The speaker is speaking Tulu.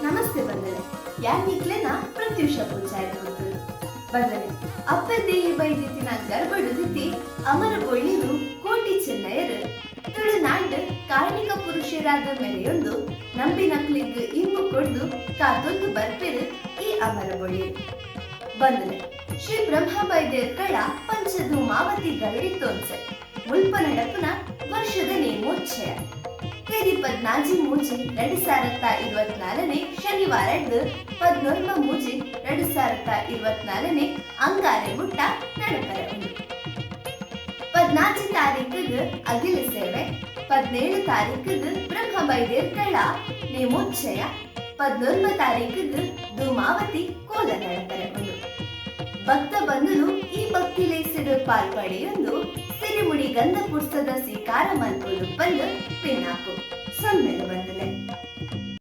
ನಮಸ್ತೆ ಬಂದಲೆ, ಯಾನ್ ನಿಕ್ಲೆನ ಪ್ರತ್ಯೂಷ ಪೂಜಾರಿ ಪುತ್ತೂರು. ಬಂದಲೆ, ಅಪ್ಪೆ ದೇಯಿ ಬೈದಿತ್ತಿನ ಗರ್ಭಡುದಿತ್ತಿ ಅಮರ ಬೊಳ್ಳಿರು ಕೋಟಿ ಚೆನ್ನಯರು ತುಳುನಾಡ್ ಕಾರ್ಣಿಕ ಪುರುಷರಾದ ಮೆರೆಯೊಂದು ನಂಬಿನಕ್ಲೆಗ್ ಇಂಬು ಕೊರ್ದು ಕಾತೊಂದು ಬರ್ಪೆರ್ ಈ ಅಮರ ಬೊಳ್ಳಿ. ಬಂದಲೆ, ಶ್ರೀ ಬ್ರಹ್ಮ ಬೈದೇರ್ಕಳ ಪಂಚಧೂಮಾವತಿ ಗರಡಿ ತೋನ್ಸೆ ಮುಲ್ಪ ನಡಪುನ ವರ್ಷದ ನೇಮೋಚ್ಚಯ ತೇದಿ 14-3-2024ನೇ ಶನಿವಾರಡ್ದು 11-3-2024ನೇ ಅಂಗಾರೆ ಮುಟ್ಟ ನಡಪರೆ ಉಂಡು. 14 ತಾರೀಕಿಗೆ ಅಗಿಲ ಸೇವೆ, 17 ತಾರೀಕಿಗೆ ಬ್ರಹ್ಮ ಬೈದೇರ್ಕಳ ನೇಮೋಚ್ಚಯ, 11 ತಾರೀಕಿಗೆ ಧೂಮಾವತಿ ಕೋಲ ನಡಪರೆ ಉಂಡು. ಭಕ್ತ ಬಂಧುಲು ಈ ಭಕ್ತಿ ಲೇಸಿಡು ಪಾಲ್ಪಡೆಯೊಂದು ಸಿರಿಮುಡಿ ಗಂಧ ಪುರ್ಸದ ಸ್ವೀಕಾರ ಮಲ್ಪೊಡು ಪಂದ್ ಪಿನ್ನಾಪು. ಸೊಲ್ಮೆಲು ಬಂದಲೆ.